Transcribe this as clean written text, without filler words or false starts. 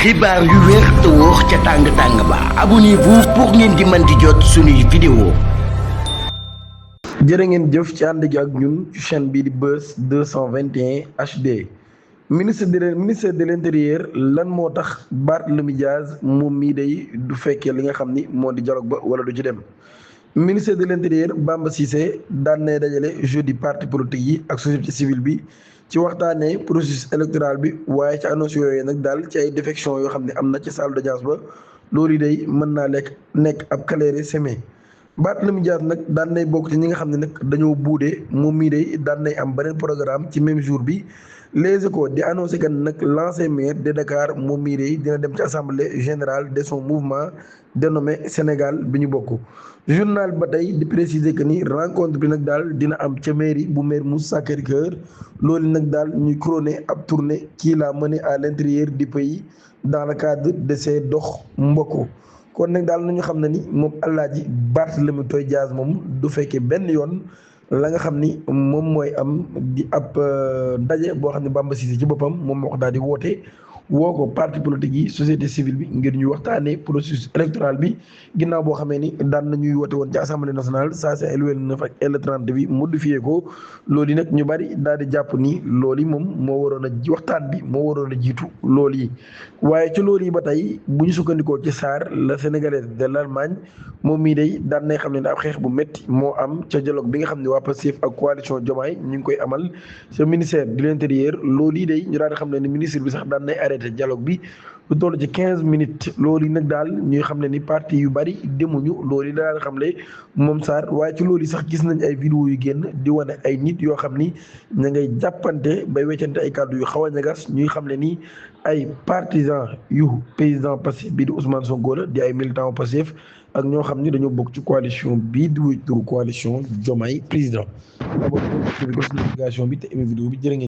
xibaar yu wér te wóor ca tàng ba abonnez-vous pour ngeen di mën di jot suñuy vidéo. jërë ngeen jëf ci ànd gi ak ñun ci chaîne bii di Buzz 221 HD. ministère de l'intérieur lan moo tax Barthélémy Dias moom mii day du fekkee li nga xam ni moo di dialogue ba wala du ci dem. ministère de l'intérieur Bamba Cissé daan nay dajale jeudi parti politique yi ak société civile bi ci waxtaanee processus électoral bi waaye ci annonce yooyu nag daal ci ay défection yoo xam ne am na ci salle d'audience ba loolu yi day mën naa nekk ab calvaire semé. Barthélémy Dias nag daan nay bokk ci ñi nga xam ne nag dañoo buudee moom mii day daan nay am beneen programme ci même jour bi. Les Échos di annoncé kan nag l'ancien maire de Dakar moom mii day dina dem ci assemblée générale de son mouvement dénommé Sénégal bi ñu bokk. journal ba tey di préciser que ni rencontre bi nag daal dina am ca mairie bu Mermoz Sacré-Cœur loolu nag daal ñuy couronner ab tournée qui l'a mené à l'intérieur du pays dans le cadre de ses dox mbokk. kon nag daal nañu xam ne ni moom Alaaji Barthélémy Toye Dias moom du fekkee benn yoon la nga xam ni moom mooy am di ab ndaje boo xam ne Bamba Cissé ci boppam moom moo ko daal di woote woo ko parti politique yi société civile bi ngir ñu waxtaanee processus électoral bi ginnaaw boo xamee ni daan nañuy woote woon ci assemblée nationale saa si L29 ak L30 bi modifié ko loolu yi nag ñu bari daal di jàpp ni loolu yi moom moo waroon a waxtaan bi moo waroon a jiitu loolu yi. waaye ci loolu yi ba tey bu ñu sukkandikoo ci SAR la sénégalaise de l'Allemagne moom mii day daan nay xam ne ab xeex bu métti moo am ca dialogue bi nga xam ne waa Pastef ak coalition Diomaye ñu ngi koy amal ca ministère de l'intérieur loolu yi day ñu daan xam ne ni ministre bi sax daan nay arrêté dialogue bi lu toll ci 15 minutes loolu yi nag daal ñuy xam ne ni parti yu bari demuñu loolu yi daan xam ne moom Sarr waaye ci loolu yi sax gis nañ ay vidéo yu génn di wane ay nit yoo xam ni ña ngay jàppante bay weccante ay kàddu yu xaw a ñagas ñuy xam ne ni ay partisans yu président Pastef bii di Ousmane Sonko la di ay militants Pastef ak ñoo xam ni dañoo bokk ci coalition bii di wuy turu coalition Diomaye président. d'abord bi ko si notification bi te aimé vidéo bi jërë ngeen